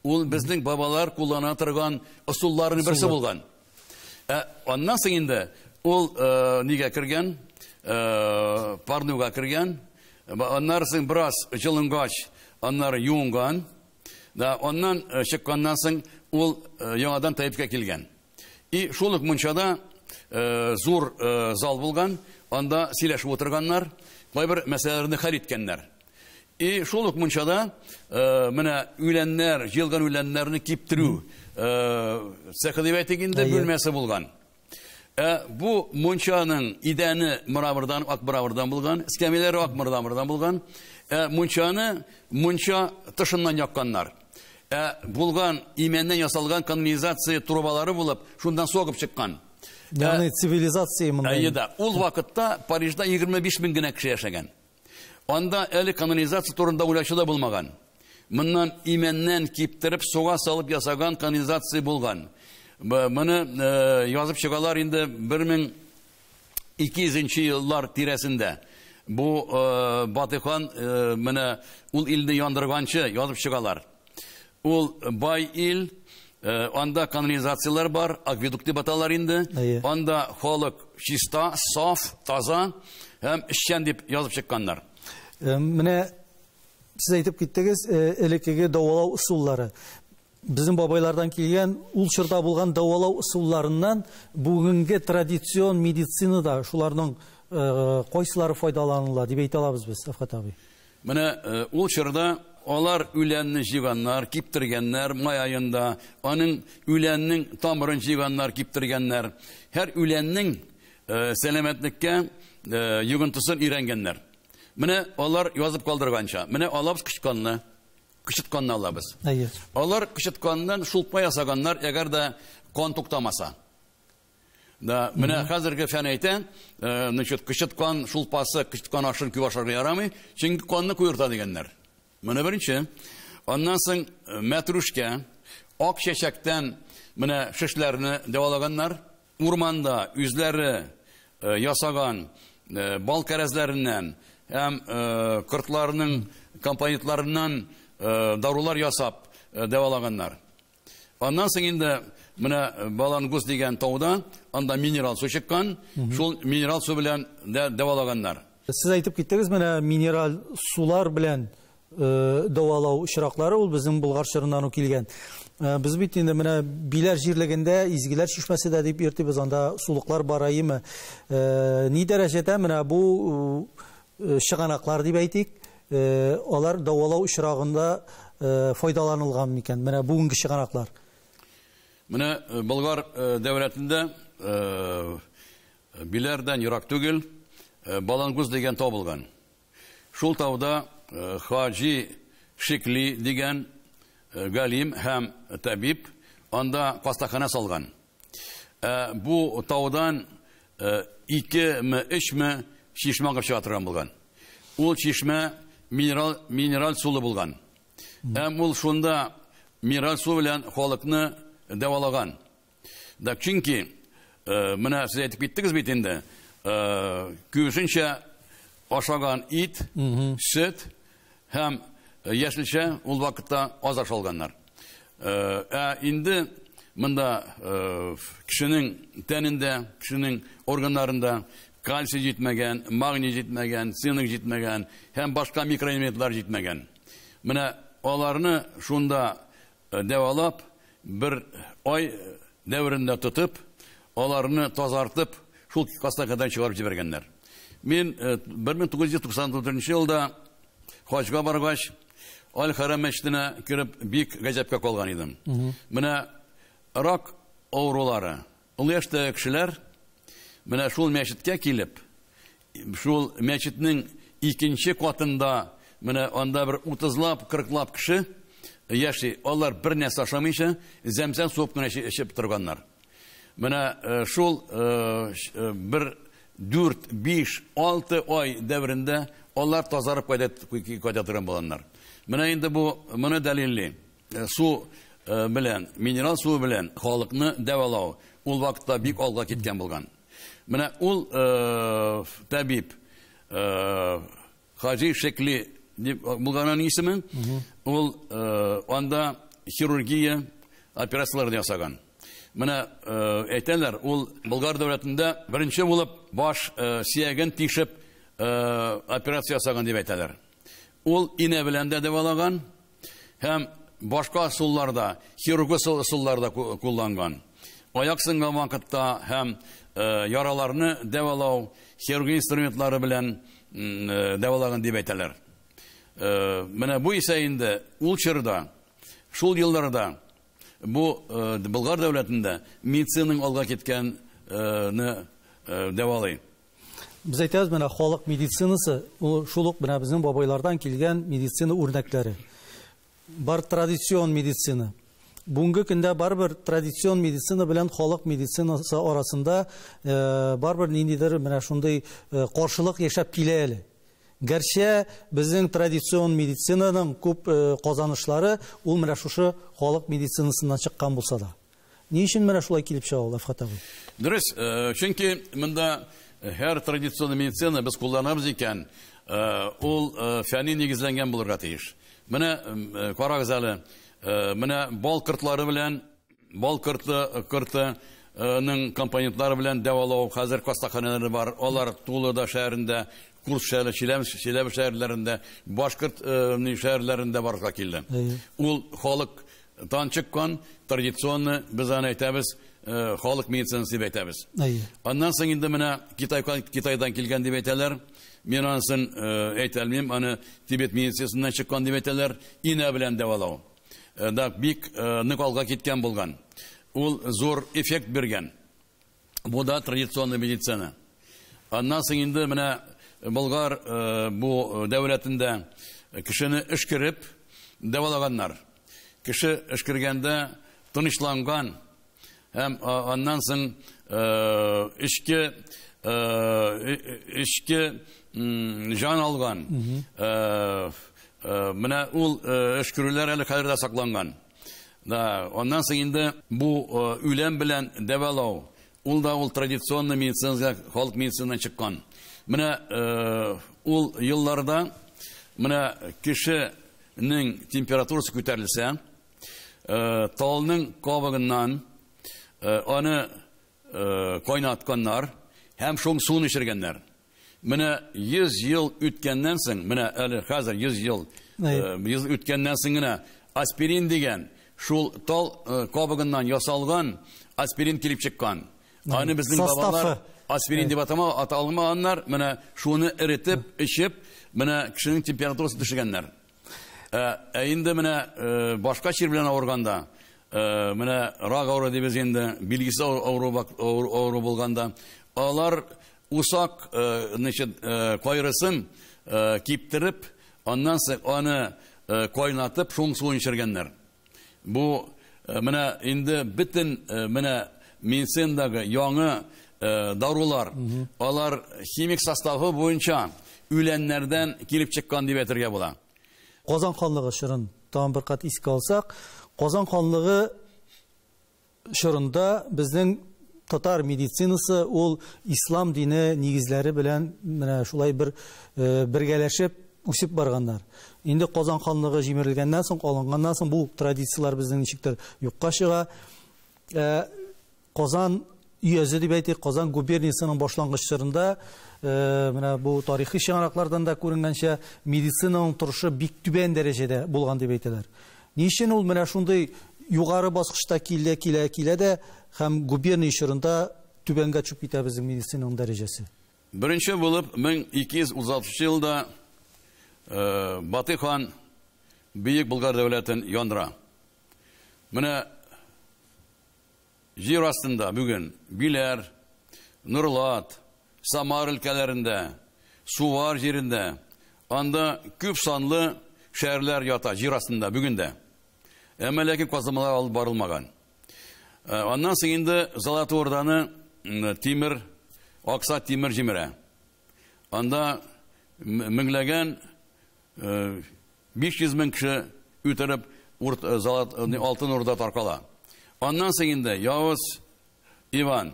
Ул безнең бабалар куллана торган ысулларның берсе булган. Аннан соң инде ул нигә кергән, парнуга кергән, аннары соң бераз җылынгач, аннары юынган, да, аннан чыкканнан соң ул яңадан табибка килгән. И шул ук мунчада зур зал булган, анда сөйләшеп утырганнар, кайбер мәсьәләләрне хәл иткәннәр. И шул ук мунчада менә үләннәр, җыелган үләннәрне киптерү цехы дип әйтик инде, бүлмәсе булган. Бу мунчаның идәне мрамордан, ак мрамордан булган, эскәмияләре ак мрамордан булган. Мунчаны мунча тышыннан якканнар. Булган имәннән ясалган канализация трубалары булып, шундан согып чыккан. Ягъни цивилизация монда. Әйе, да. Ул вакытта Парижда 25 мең генә кеше яшәгән. Анда әле канализация турында уйлаучы да булмаган. Моннан имәннән киптереп, суга салып ясаган канализация булган. Моны язып чыгалар инде 1200 еллар тирәсендә. Бу Батыхан менә ул илне яндырганчы язып чыгалар. Ул бай ил, анда канализациялар бар, акведук дип аталар инде. Анда халык чиста, саф, таза һәм эшчән дип язып чыкканнар. Менә сез әйтеп киттегез, элеккеге дәвалау ысуллары. Безнең бабайлардан килгән ул чорда булган дәвалау ысулларыннан бүгенге традицион медицинада шуларның кайсылары файдаланыла дип әйтә алабыз без, Әфгать абый? Менә ул чорда алар үләнне җыйганнар, киптергәннәр май аенда, аның үләннең тамырын җыйганнар, киптергәннәр. Һәр үләннең сәламәтлеккә йогынтысын өйрәнгәннәр. Менә алар язып калдырганча, менә алабыз кычытканны, кычытканны алабыз. Алар кычытканнан шулпа ясаганнар, әгәр дә кан туктамаса. Да, менә хәзерге фән әйтә, значит, кычыткан шулпасы, кычыткан ашын күп ашарга ярамый, чөнки канны куерта дигәннәр. Менә беренче. Аннан соң мәтрүшкә, ак чәчәктән менә шешләрне дәвалаганнар. Урманда үзләре ясаган бал кәрәзләреннән һәм кортларының компонентларыннан дарулар ясап дәвалаганнар. Аннан соң инде менә Балангуз дигән тауда анда минерал су чыккан, шул минерал су белән дә дәвалаганнар. Сез әйтеп киттегез, менә минераль сулар белән дәвалау очраклары ул безнең Болгар чорыннан ук килгән. Без бит инде менә Биләр җирлегендә Изгеләр чишмәсе дә дип йөртибез, анда сулыклар бар әйеме. Ни дәрәҗәдә менә бу чыганаклар дип әйтик, алар дәвалау очрагында файдаланылган микән? Менә бүгенге чыганаклар. Менә Болгар дәүләтендә Биләрдән ерак түгел Балангуз дигән тау булган. Шул тауда Хаҗи Шикли дигән галим һәм табиб анда хастаханә салган. Бу таудан 2-ме, 3-ме чишмә агып чыга торган булган. Ул чишмә минераль сулы булган. Һәм ул шунда минераль су белән халыкны дәвалаган. Да, чөнки менә сез әйтеп киттегез бит инде, күбесенчә ашаган ит, сөт һәм яшелчә ул вакытта аз ашалганнар. Ә инде монда кешенең тәнендә, кешенең органнарында кальций җитмәгән, магний җитмәгән, цинк җитмәгән һәм башка микроэлементлар җитмәгән. Менә аларны шунда дәвалап, бер ай дәверендә тотып, аларны тазартып, шул хастаханадан чыгарып җибәргәннәр. Мин 1994 елда хаҗга баргач, Аль-Харам мәчетенә кереп бик гаҗәпкә калган идем. Менә рак авырулары, олы яшьтәге кешеләр менә шул мәчеткә килеп, шул мәчетнең икенче катында менә анда бер 30лап, 40лап кеше яши. Алар бер нәрсә ашамыйча, зәмзәм суып кына эчеп торганнар. Менә шул бер 4, 5, 6 ай дәверендә алар тазарып кайта торган булганнар. Менә инде бу моны дәлилли. Су белән, минерал суы белән халыкны дәвалау ул вакытта бик алга киткән булган. Менә ул табиб Хаҗи Шекли дип булган аның исеме. Ул анда хирургия операцияләрен ясаган. Менә әйтәләр, ул Болгар дәүләтендә беренче булып баш сияген тишеп операция ясаган дип әйтәләр. Ул инә белән дә дәвалаган һәм башка ысулларда, хирургия ысулларда кулланган. Аяк сынган вакытта һәм яраларны дәвалау хирургия инструментлары белән дәвалаган дип әйтәләр. Менә бу исә инде ул чорда, шул елларда бу Болгар дәүләтендә медицинаның алга киткәнне дәвалый. Без әйтәбез, менә халык медицинасы, ул шул ук менә безнең бабайлардан килгән медицина үрнәкләре. Бар традицион медицина. Бүгенге көндә барыбер традицион медицина белән халык медицинасы арасында барыбер ниндидер менә шундый каршылык яшәп килә әле. Гәрчә безнең традицион медицинаның күп казанышлары ул менә шушы халык медицинасыннан чыккан булса да. Ни өчен менә шулай килеп чыга ул, Әфгать абый? Дөрес, чөнки монда һәр традицион медицина без кулланабыз икән, ул фәнни нигезләнгән булырга тиеш. Менә карагыз әле, менә бал кортлары белән, бал кортының компонентлары белән дәвалау хәзер хастаханәләре бар. Алар Тулада шәһәрендә, Курск шәһәре, Чиләбе шәһәрләрендә, Башкорт шәһәрләрендә барлыкка килде. Ул халыктан чыккан традиционны без аны әйтәбез, халык медицинасы дип әйтәбез. Аннан соң инде менә Китайдан килгән дип әйтәләр. Мин анысын әйтә алмыйм, аны Тибет медицинасыннан чыккан дип әйтәләр. Инә белән дәвалау. Да бик нык алга киткән булган. Ул зур эффект биргән. Бу да традиционный медицина. Аннан соң инде менә Болгар бу дәүләтендә кешене өшкереп дәвалаганнар. Кеше өшкергәндә тынычланган һәм аннан соң эчке эчке җан алган. Менә ул өшкерүләр әле хәзер дә сакланган. Да, аннан соң инде бу үлән белән дәвалау, ул да ул традиционный медицинага, халык медицинадан чыккан. Менә ул елларда менә кешенең температурасы күтәрелсә, талның кабыгыннан аны кайнатканнар һәм шуның суын эчергәннәр. Менә 100 ел үткәннән соң, менә әле хәзер 100 ел үткәннән соң генә аспирин дигән шул тал кабыгыннан ясалган аспирин килеп чыккан. Аны безнең бабалар аспирин дип атама, ата алмаганнар, менә шуны эретеп, эчеп, менә кешенең температурасын төшергәннәр. Ә инде менә башка чир белән авырганда, менә рак авыру дибез инде, билгесез авыру булганда, алар усак кайрысын киптереп, аннан соң аны кайнатып, шуның суын эчергәннәр. Бу менә инде бөтен менә медицинадагы яңа дарулар, алар химик составы буенча үләннәрдән килеп чыккан дип әйтергә була. Казан ханлыгы чорын тагын бер кат искә алсак, Казан ханлыгы чорында безнең татар медицинасы ул ислам дине нигезләре белән менә шулай бер бергәләшеп үсеп барганнар. Инде Казан ханлыгы җимерелгәннән соң, алынганнан соң бу традицияләр безнең ничектер юкка чыга. Казан өязе дип әйтик, Казан губерниясының башлангыч чорында менә бу тарихи чыганаклардан да күренгәнчә, медицинаның торышы бик түбән дәрәҗәдә булган дип әйтәләр. Ни өчен ул менә шундый югары баскычта килә, килә, килә дә һәм губерния чорында түбәнгә төшеп китә безнең медицинаның дәрәҗәсе? Беренче булып 1236 елда Батый хан Бөек Болгар дәүләтен яндыра. Менә җир астында бүген Биләр, Нурлат, Самар өлкәләрендә, Сувар җирендә, анда күп санлы шәһәрләр ята җир астында бүген дә. Әмма ләкин казылмалар алып барылмаган. Аннан соң инде Золотой Урданы тимер, акса тимер җимерә. Анда меңләгән 500 мең кеше үтереп Алтын Урда таркала. Аннан соң инде Явыз Иван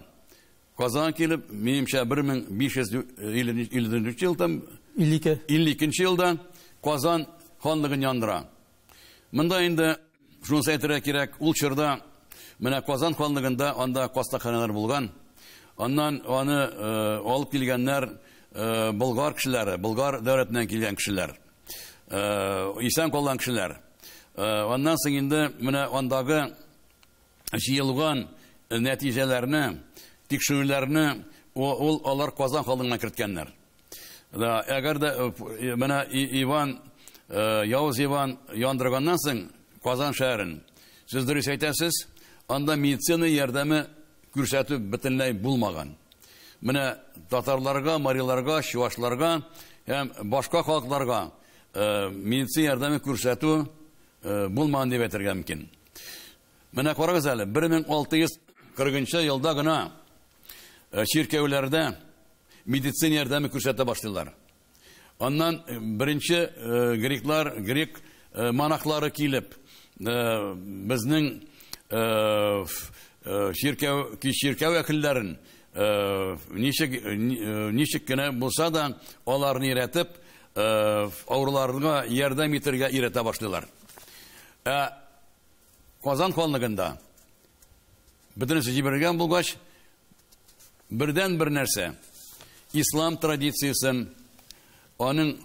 Казан килеп, минемчә 1554 елдан, 52 елда Казан ханлыгын яндыра. Монда инде шуны әйтергә кирәк, ул чорда менә Казан ханлыгында анда кастаханалар булган. Аннан аны алып килгәннәр болгар кешеләре, болгар дәүләтеннән килгән кешеләр, исән калган кешеләр. Аннан соң инде менә андагы җыелган нәтиҗәләрне, тикшерүләрне ул алар Казан ханлыгына керткәннәр. Әгәр дә менә Иван, Явыз Иван яндырганнан соң Казан шәһәрен, сез дөрес әйтәсез, анда медицина ярдәме күрсәтү бөтенләй булмаган. Менә татарларга, мариларга, чувашларга һәм башка халыкларга медицина ярдәме күрсәтү булмаган дип әйтергә мөмкин. Менә карагыз әле, 1640 елда гына чиркәүләрдә медицина ярдәме күрсәтә башлыйлар. Аннан беренче греклар, грек монахлары килеп, безнең чиркәү әһелләрен ничек кенә булса да аларны өйрәтеп, авыруларга ярдәм итәргә өйрәтә башлыйлар. Ә Казан ханлыгында бөтенесе җибәрелгән булгач, бердән бер нәрсә, ислам традициясен, аны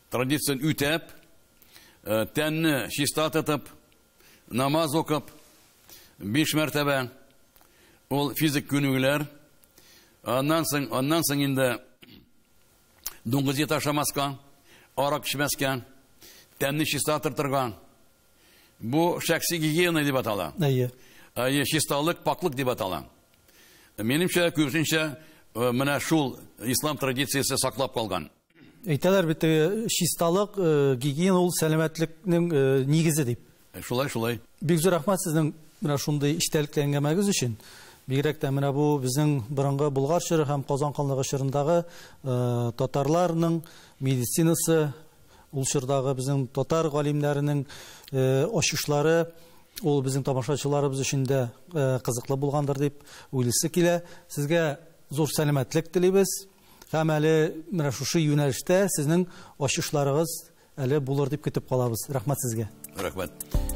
традициясен үтәп, тәнне чиста тотып, намаз укып, 5 мәртәбә, ул физик күнегүләр, аннан соң инде дуңгыз ите ашамаска, арак эчмәскә, тәнне чиста тотырга. Бу шәхси гигиена дип атала. Әйе. Чисталык, паклык дип атала. Минемчә, күбесенчә менә шул ислам традициясе саклап калган. Әйтәләр бит, чисталык, гигиена ул сәламәтлекнең нигезе дип. Шулай, шулай. Бик зур рәхмәт сезнең менә шундый эчтәлекле әңгәмәгез өчен. Бигрәк тә менә бу безнең борынгы Болгар чоры һәм Казан ханлыгы чорындагы татарларның медицинасы, ул чордагы безнең татар галимнәренең ачышлары, ул безнең тамашачыларыбыз өчен дә кызыклы булгандыр дип уйлыйсы килә. Сезгә зур сәламәтлек телибез. Һәм әле менә шушы юнәлештә сезнең ачышларыгыз әле булыр дип көтеп калабыз. Рәхмәт сезгә. Рәхмәт.